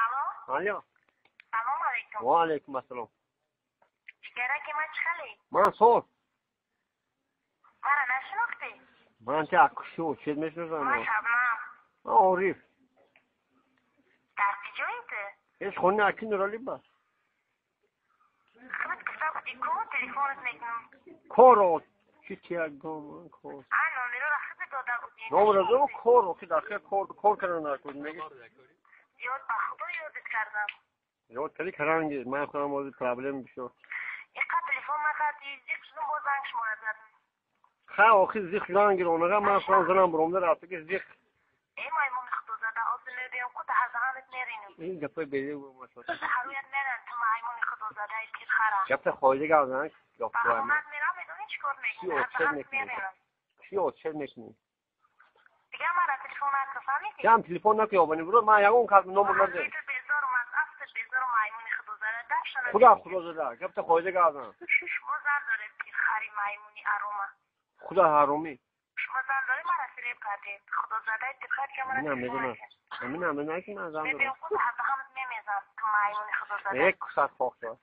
Алло. Алло. Салом алейкум. Ва алейкум ассалом. Ҷигараки ман, чӣ хеле? Ман соз. Мара нашинохтӣ? Ман ти акшу чед мешиносам. Ман Шабнам. Ман Ориф. Дар куҷои ту? Ҳеч, хони аки Нурали ба. Худат гуфта будӣ ку, телефонат мекунам. Коро чи тиягом кор. А номероро худат дода будӣ. Номеро кор охи дахе кор кор кардан накун меги. Ёд, ба худо, ёдат кардам. Ёд кардӣ, каранги ман худам ози проблем бисёр. Иқа телефон накардӣ, зиқ шудум, боз занг шуморо задам. Ха, охи зиқ шудан гиронага, ман худам занам буромда рафта ки зиқ. Э, маймуни худозада, озир мебиём ку, даҳазаҳанат меринам. Ин гапои беди. Ҳарӯят меран, ту маймуни худозадаи пирхара. Гапта хоида гап зан. Ба хонат мерам, медонӣ чӣ кор мекунӣ? Ҳазаҳанат меринам. Чӣ отчет мекунӣ? Дигар мара телефон накун, фаҳмидӣ? Ям телефон накун, ёбани буро, ман ягон кас номер надорам. Ту безорум, аз афтат безорум, маймуни худозада, дафшана. Худо худозада, гапта хоида гап зан. Шумо зан доред, пирхари маймуни арома. Худо ҳаромӣ. Шумо зан доред, мара фиреб кардед. Худозадаи пирхар, ки мара. Амина медонам. Амина медонам ки ман зан дорам. Мебиём ку, ҳазаҳанат мемезам, ту маймуни худозада. Як кусат хок шавад.